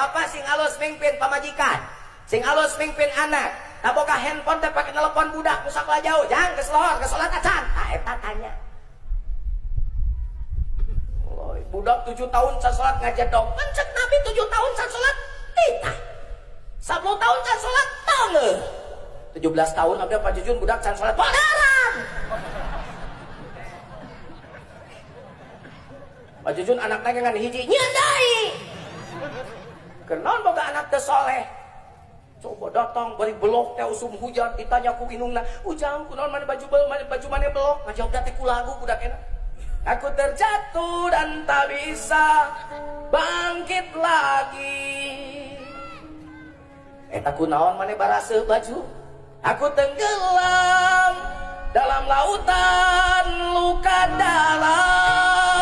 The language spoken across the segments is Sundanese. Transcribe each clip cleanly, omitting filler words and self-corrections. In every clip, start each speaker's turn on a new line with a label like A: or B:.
A: Bapak sing alus mimpin pamajikan, sing alus mimpin anak. Tak boga handphone teh pake telepon budak nu sakola jauh, jang geus lohor, geus salat acan. Tah eta tanya. Oh, budak 7 tahun can salat ngajedog. Kan cek Nabi 7 tahun can salat titah. 10 tahun can salat tangeuh. 17 tahun abdi Pak Jujun budak can salat padaran. Pak Jujun anakna ngan hiji nyeun deui. Kenaon boga anak teh soleh. Coba datang bari belok teh usum hujan ditanya ku indungna, "Ujang kunaon maneh baju bel, maneh baju maneh belok?" Ngajawab teh ku lagu budak enak. Aku terjatuh dan tak bisa bangkit lagi. Eta kunaon maneh baraseuh baju? Aku tenggelam dalam lautan luka dalam.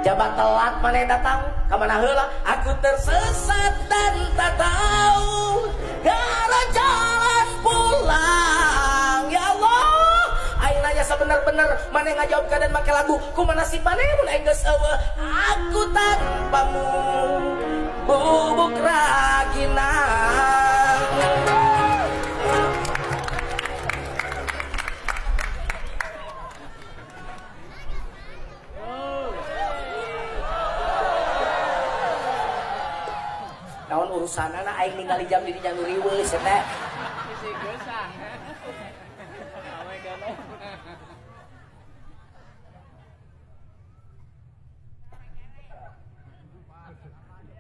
A: Jabat telat maneh datang ka mana heula? Aku tersesat dan tak tahu gara jalan pulang. Ya Allah, aing nanya sebenar-benar maneh ngajawab keadaan make lagu kumaha nasib maneh mun aing geus eueuh? Aku tanpamu bubuk raginang. Naon urusanana aing ningali jam di dinya nu riweuh teh.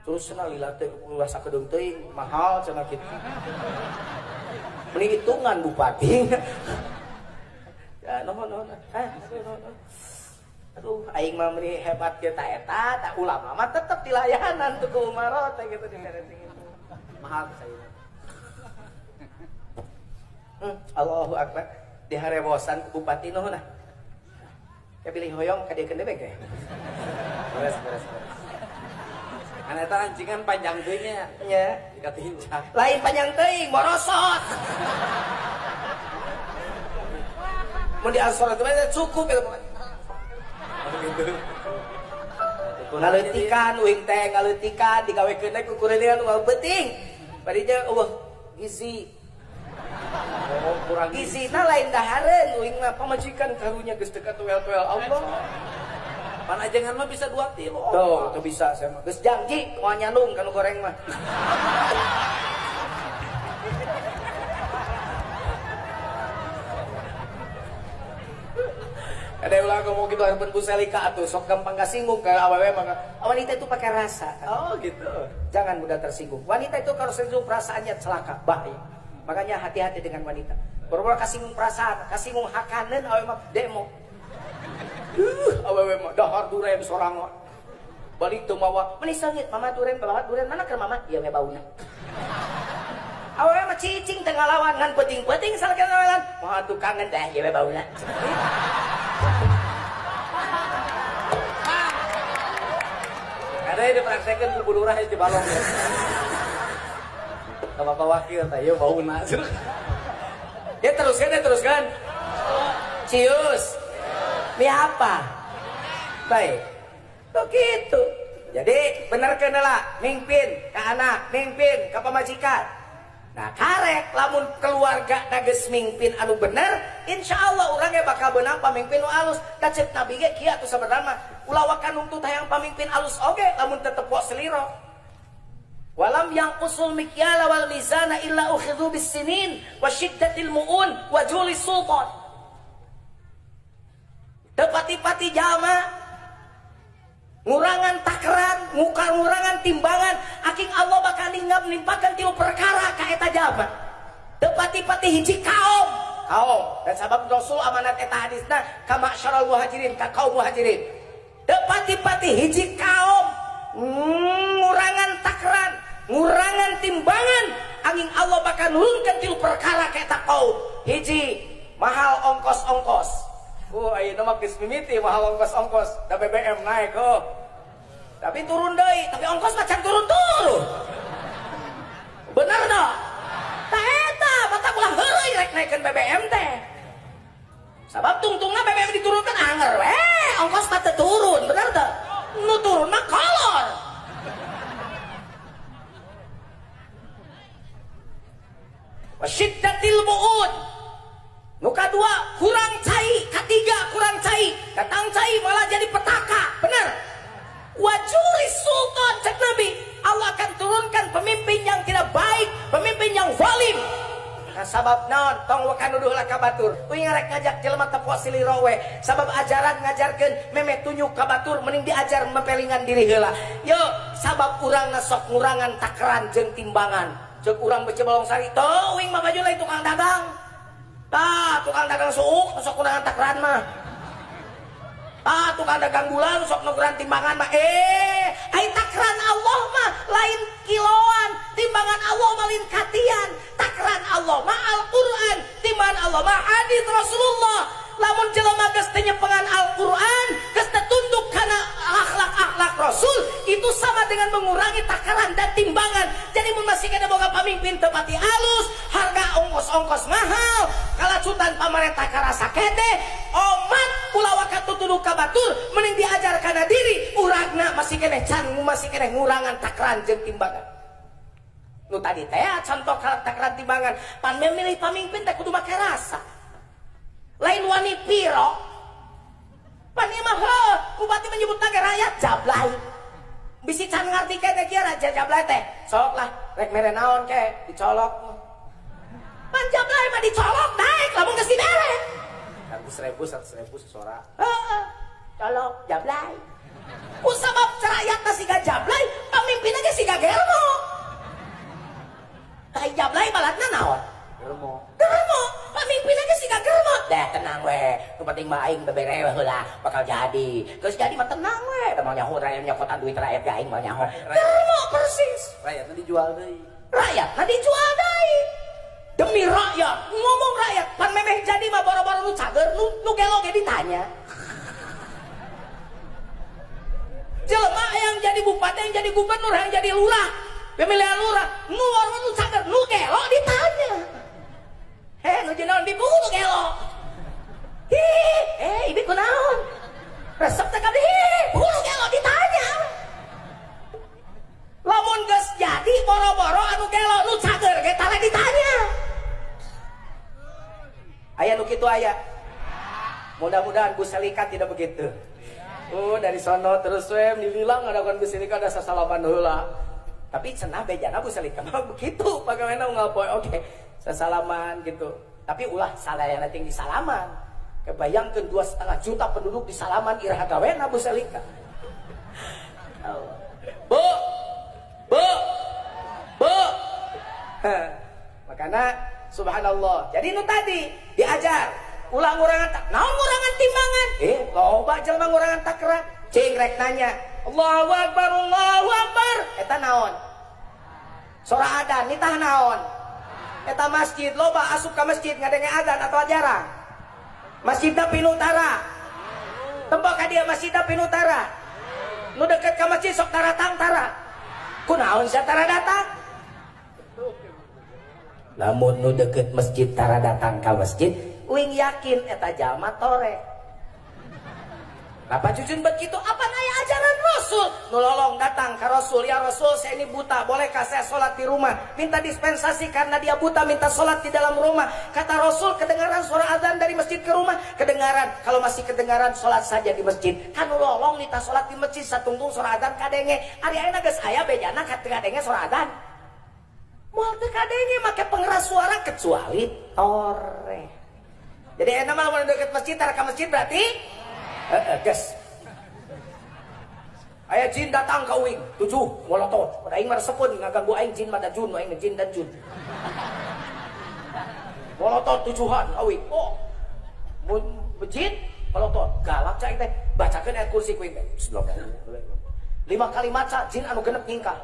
A: Terus cenah lila teh ulah sakedeung teuing mahal cenah kitu. Meni hitungan bupati. Ya nuhun nuhun. Nuhun. Aduh, aing mah meni hebat ge ta eta, ta ulama mah tetep dilayanan tuh ku umaro teh gitu diberesin itu. Mahal saya. Allahu akbar. Diharebosan ku bupati nuhun ah. Ka bilih hoyong ka dieu deui ge.
B: Beres beres beres. Kan eta anjingan panjang teuing nya.
A: Nya.
B: Dikatincak.
A: Lain panjang teuing, borosot. Mun di Ansor itu mah cukup eta mah.
B: Gitu.
A: Ngaleutikan uing teh ngaleutikan digawekeun teh ku kureuneuan unggal peuting. Badinya eueuh gizi.
B: Oh, kurang
A: gizina lain dahareun uing mah pamajikan karunya geus teu katuel-tuel Allah.
B: Pan ajengan mah bisa 2 kilo.
A: Tuh, tuh bisa saya mah. Geus janji moal nyandung kanu goreng mah. Ada ulah ngomong gitu harapan Bu Selika atuh sok gampang kasinggung ke awewe mah. Wanita itu pakai rasa. Kan?
B: Oh gitu.
A: Jangan mudah tersinggung. Wanita itu kalau tersinggung perasaannya celaka, bahaya. Makanya hati-hati dengan wanita. Baru-baru kasinggung perasaan, kasinggung hakaneun awewe mah demo. Awewe mah dahar duren sorangan. Balik teu mawa, meni seungit mama duren bawa duren mana keur mama? Ieu we bauna. Awewe mah cicing teu ngalawan ngan peuting-peuting salaki ngalawan. Moal atuh kangen dah ieu we bauna.
B: Ada yang dipraktekan ku Bu Lurah di balong ya. Ke Bapak Wakil teh ieu bauna.
A: Ya teruskan, ya teruskan. Cius. Mi apa? Baik. Tuh gitu. Jadi bener lah, mimpin ke anak, mimpin ke pamajikan. Nah karek lamun keluarga geus mimpin anu bener, insya Allah orangnya bakal benang pamimpin nu alus. Da ceuk Nabi ge kieu atuh sabenerna mah, ulah waka nuntut hayang pamimpin alus oge lamun teu tepo seliro. Walam yang usul mikyala wal mizana illa ukhidhu bis sinin wa syiddatil mu'un wa juli sultan. Teu pati-pati jalma ngurangan takaran, ngurangan timbangan, aking Allah bakal ninggap nimpakan tilu perkara ka eta jalma. Teu pati-pati hiji kaum. Kaum dan sabab Rasul amanat eta hadisna ka ma'syaral muhajirin, ka kaum muhajirin. Teu pati-pati hiji kaum ngurangan takaran, ngurangan timbangan, angin Allah bakal nurunkan tilu perkara ka eta kaum. Hiji, mahal ongkos-ongkos. Oh, ayeuna mah geus mimiti mahal ongkos-ongkos, da BBM naik oh. Tapi turun deui, tapi ongkos mah can turun-turun. Bener dah? Tah eta, batak ulah heureuy rek naikeun BBM teh. Sabab tungtungna BBM diturunkan anger we, ongkos mah teu turun, bener teu? Nu turun mah kolor. Wajuri sultan, cek Nabi, Allah akan turunkan pemimpin yang tidak baik, pemimpin yang zalim. Nah, sabab naon? Tong waka nuduh lah ka batur. Uing rek ngajak jelema tepo siliro we. Sabab ajaran ngajarkeun memeh tunjuk ka batur mending diajar mepelingan diri heula. Yo, sabab urang sok ngurangan takaran jeung timbangan. Ceuk urang bece Balong Sari, teu uing mah baju lain tukang dagang. Tah, tukang dagang suuk sok ngurangan takaran mah. Tah, tukang dagang gula sok ngurangan timbangan mah. Ai takaran Allah mah lain kiloan, timbangan Allah mah lain katian. Takaran Allah mah Al-Qur'an, timbangan Allah mah hadis Rasulullah. Lamun jelema geus teu nyepengan Al-Qur'an, geus teu tunduk kana akhlak-akhlak Rasul, itu sama dengan mengurangi takaran dan timbangan. Jadi mun masih kena boga pamimpin teu pati alus, harga ongkos-ongkos mahal, kalacutan pamarentah karasa kede, omat ulah waka tutuduh ka batur, mending diajar kana diri, urangna masih keneh can masih keneh ngurangan takaran jeung timbangan. Nu tadi teh contoh takaran timbangan, pan memilih pamimpin teh kudu make rasa. Lain wani piro. Pan ieu mah heuh, bupati menyebut lagi rakyat jablay. Bisi can ngarti keneh kieu raja jablay teh. Sok lah, rek mere naon ke, dicolok. Pan jablay mah dicolok daek lamun geus dibere.
B: 100.000, 100.000 sesora.
A: Heeh. Colok jablay. Ku sabab rakyatna siga jablay, pamimpinna ge siga germo. Tai jablay balatna naon?
B: Germo.
A: Germo, pamimpinna ge siga germo. Dah tenang we, nu penting mah aing bebere we heula, bakal jadi. Geus jadi mah tenang we, da moal nyaho rakyat nyokotan duit rakyat ge aing moal nyaho. Germo persis.
B: Rakyatna dijual deui.
A: Rakyatna dijual deui. Demi rakyat, ngomong rakyat, pan memeh jadi mah boro-boro nu cager, nu gelo ge ditanya. Jelema yang jadi bupati, yang jadi gubernur, yang jadi lurah, pemilihan lurah, nu nu cager, nu gelo ditanya. Nu jeung naon bibu nu gelo. Hi, ibi kunaon? Resep teh kabeh, hi, nu gelo ditanya. Lamun geus jadi boro-boro anu gelo nu cager ge tara ditanya. Aya nu kitu aya. Mudah-mudahan Bu Selika tidak begitu. Oh, dari sono terus we nililang ada kan Bu Selika ada sasalaman heula. Tapi cenah bejana Bu Selika mah begitu pagaweana unggal poe oke. Sasalaman gitu. Tapi ulah salayana ting di salaman. Kebayangkeun 2,5 juta penduduk di salaman iraha gawena Bu Selika. Bu. Bu. Bu. Makanya subhanallah. Jadi nu tadi diajar ulah ngurangan tak naon ngurangan timbangan. Loba jelema ngurangan takaran. Cing rek nanya. Allahu akbar, Allahu akbar. Eta naon? Sora adan nitah naon? Eta masjid loba asup ka masjid ngadenge adan atau jarang? Masjidna pinutara. Tempo ka dia masjidna pinutara. Nu deket ka masjid sok taratang tara. Kunaon sia tara datang? Lamun nu deket masjid tara datang ka masjid, uing yakin eta jalma tore. Apa jujun begitu? Apa aya ajaran Rasul? Nu lolong datang ke Rasul, ya Rasul saya ini buta, bolehkah saya sholat di rumah? Minta dispensasi karena dia buta, minta sholat di dalam rumah. Kata Rasul, kedengaran suara azan dari masjid ke rumah? Kedengaran. Kalau masih kedengaran, sholat saja di masjid. Kan nu lolong minta sholat di masjid, satungtung suara azan kadenge. Ari ayeuna geus aya bejana kadenge suara azan. Moal teu kadenge make pengeras suara kecuali toreh. Jadi enak mah lamun deket masjid, tara ka masjid berarti geus. Aya jin datang ka uing, 7 molotot. Pada aing mah resepeun ngaganggu aing jin mah da jun, aing jin dan jun. Molotot 7-an ka uing. Oh. Mun jin molotot, galak cai teh. Bacakeun ayat kursi ku aing teh. Bismillahirrahmanirrahim. 5 kali maca jin anu genep nyingkah.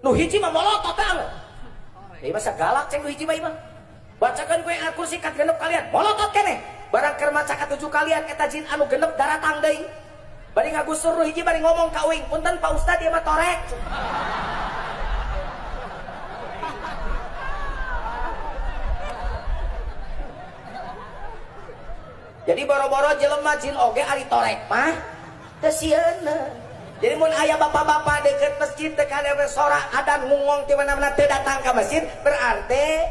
A: Nu hiji mah molotot teh anu. Ieu mah galak ceng nu hiji mah ieu mah. Bacakan ku ayat kursi kat genep kalian, molotot keneh. Barang keur maca ka 7 kalian eta jin anu genep daratang deui. Bari ngagusur nu hiji bari ngomong ka uing, punten Pak Ustad ieu mah torek. Jadi boro-boro jelema jin oge ari torek mah teu sieun. Jadi mun aya bapak-bapak deket masjid teu kada sora adan ngungong ti mana-mana teu datang ka masjid berarti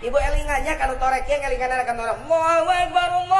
A: ibu elingannya kanu torek ieu ngelinganna kanu torek. Allahu akbar, Allahu